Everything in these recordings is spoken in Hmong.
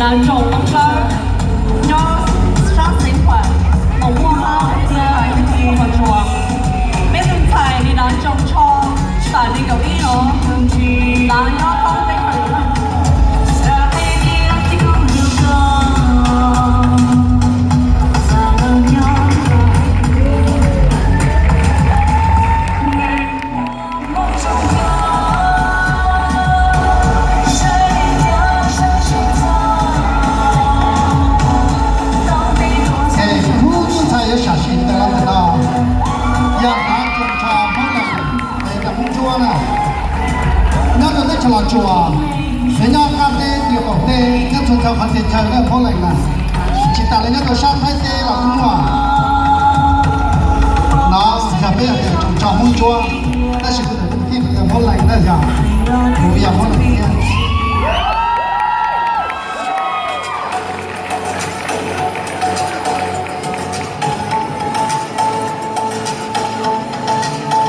Tsoom Hmoob Dawb nyob sab Xeev Khuam, Moos Muaj Hab, Xeev Khuam, Moos Muaj Hab Tsuas. Peb tus ntxhais li Nav Tsoos Tsho, xam li kaum ib no, Nav nyob thoob teb chaws. Khub tub ntxhais yuav sam sim tawm los ntawm no yog Nav Tsoos Tsho Hmoob Lees, es cov Hmoob Ntsuab na, nyob rau teb chaws Los Tsuas, nyob qab teb tiaj qaum teb, nyob txhua txhua qhov txhia chaw na Hmoob Lees na. Tsis tas li nyob rau sab Thaib teb los kuj muaj. No yog peb hais tias Tsoos Tsho Hmoob Ntsuab, tab sis kuv tawm tus tij tias Hmoob Lees na yog, kuv yog Hmoob Lees thiab.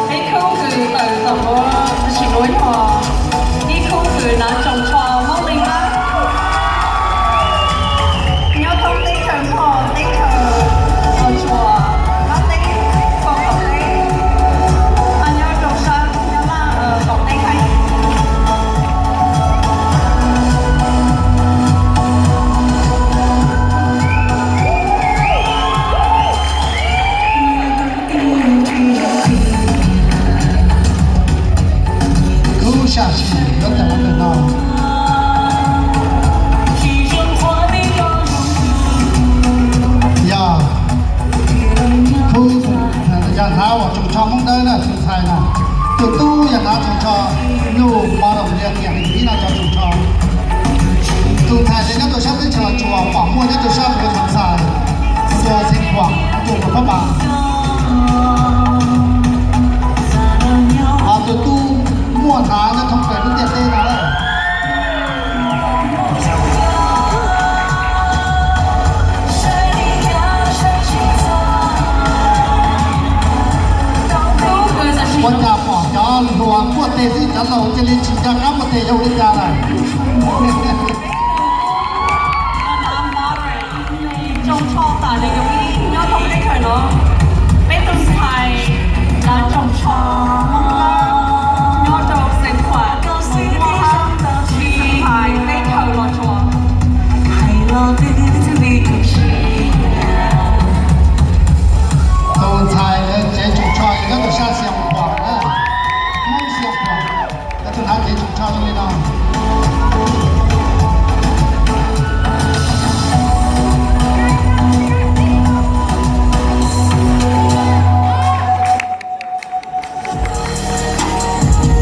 Ib khub kws tawm tom ub tam sim nuav yog ib khub kws Nav Tsoos Tsho Hmoob Lees na, nyob thoob teb chaws Nplog, teb chaws Los Tsuas, qab teb, kaum teb, hab nyob rau sab Nyab Laj qaum teb hab. Khub sam sim yuav tawm los ntawm no yog khub, yog Nav Tsoos Tsho Hmoob Dawb na, tus ntxhais na. Tus tub yog Nav Tsoos Tsho Nyuj Mos Doos, yog tiam neeg ib no cov Tsoos Tsho. Tus ntxhais ces nyob rau sab teb chaws Los Tsuas, pom muaj nyob rau sab Muas Thaum Xais, rau Xeev Khuam, rau Luas Phab Npas. Ho tus tub muaj hnav nyob thoob plaws lub ntiaj teb no lawm. Ua cas pom cov hluas muaj tes xwb, cov laus cia li tsis nco qab muaj tes yog ua li cas lawm. Tsoos Tsho tam li yus ib nyob thoob teb chaws no. Peb tus ntxhais Nav Tsoos Tsho Hmoob Dawb nyob rau Xeev Khuam, Moos Muaj Hab, Xeev Khuam, teb chaws Los Tsuas. Tus ntxhais tsev Tsoos Tsho nyob rau sab Xeev Khuam na, Hmoob Xeev Khuam. Tus hnav tsev Tsoos Tsho zoo li no.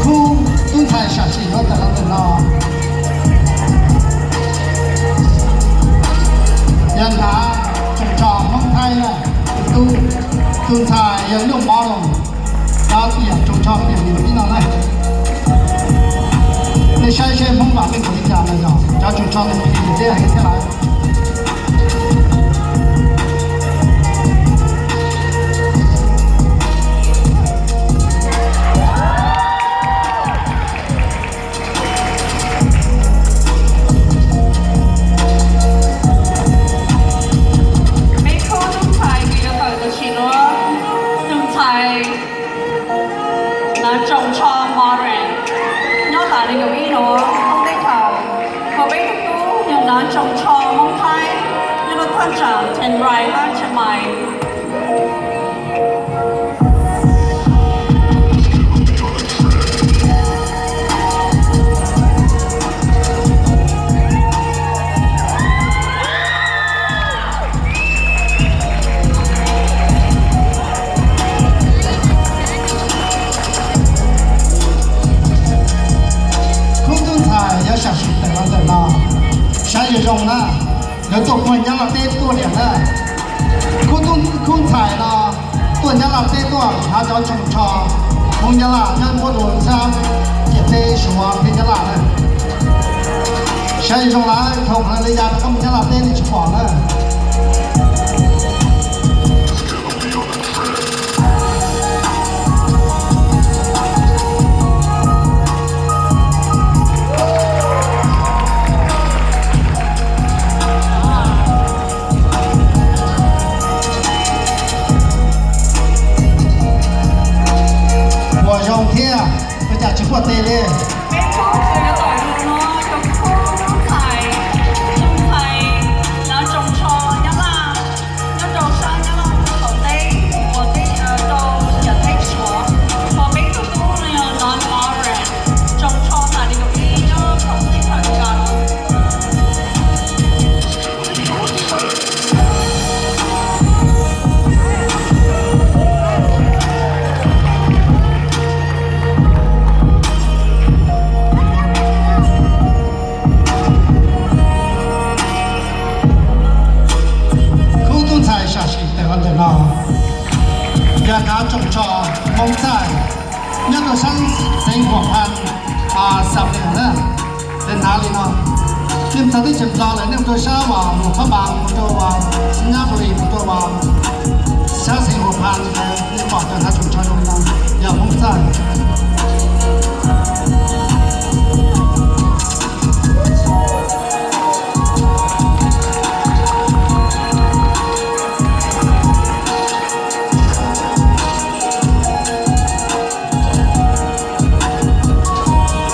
Khub tub ntxhais sam sim yuav tawm los ntawm no yog Nav Tsoos Tsho Hmoob Thaib na. Tus, tus ntxhais yog Nyuj Mos Doos, cov tiam Tsoos Tsho tiam neeg ib no na. Nej saib seb Hmoob Vam Meej ua li cas no yog cov Tsoos Tsho nws phim thiab heev thiab lawm. Peb khub tub ntxhais kws yuav tawm tam sim no, tus ntxhais Nav Tsoos Tsho Modern, nyob tas li yus ib no thoob teb chaws. Ho peb tug tub yog Nav Tsoos Tsho Hmoob Thaib, nyob rau thaj tsam Chiang Rai hab Chiang Mai. Khub tub ntxhais yuav sam sim tawm los ntawm no, saib zoo zoo na, yuav tuaj puag Nyab Laj teb tuaj liam na. Khub tub, khub ntxhais no tuaj Nyab Laj teb tuaj hnav cov Tsoos Tsho Hmoob Nyab Laj nyob muab rau sab ciam teb Suav thiab Nyab Laj na. Saib zoo lawm, thaum qhov no lawv ya rov qab mus Nyab Laj teb nej tsis pom na. Yuav tawm lug no rau khub tub ntxhais, tus ntxhais hnav tsoos tsho Nyab Laj nyob rau sab Nyab Laj qaum teb uas teb rau yam teb Suav, hos peb tug tub no yog hnav Lauren, tsoos tsho tas li kaum ib nyob rau teb chaws Amelikas. Khub tub ntxhais sam sim tawm los ntawm no yog hnav tsoos tsho Hmoob Txaij nyob rau sab xeev Huam Phas, Xam Lias na. Ces hnav li no, nej txog teb chaws Nplog lawm nej mus rau sab uas Luam Phab Npas, mus rau uas Nyab Phu Lis, mus rau uas sab xeev Huam Phas ntawd nej pom cov hnav tsoos tsho zoo li no yog Hmoob Txaij.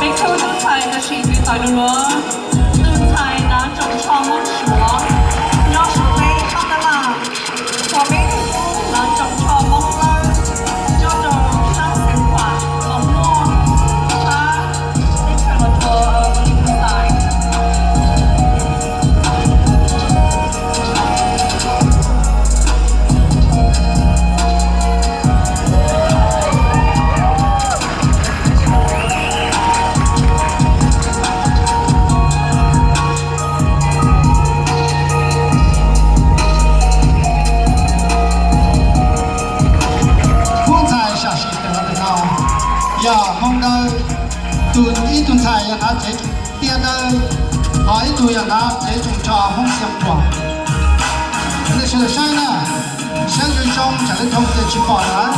Peb khub tub ntxhais tam sim twb tawm lug los, tus ntxhais hnav tsoos tsho Hmoob Suav nyob Suav teb Pab Tab Laj, hos peb tug tub hnav tsoos tsho Hmoob Lawb nyob rau sab xeev Huam Phas, sab teb chaws Los Tsuas, Los Tsuas Xais. Khub ntxhais sam sim tawm los ntawm no yog Hmoob Dawb, tus ib tug ntxhais yog hnav tsev tiaj dawb, hos ib tug yog hnav tsev tsoos tsho Hmoob Xia Quam. Nej sawv daws saib na, saib zoo zoo tsam lawv dhau ces tsis pom lawm.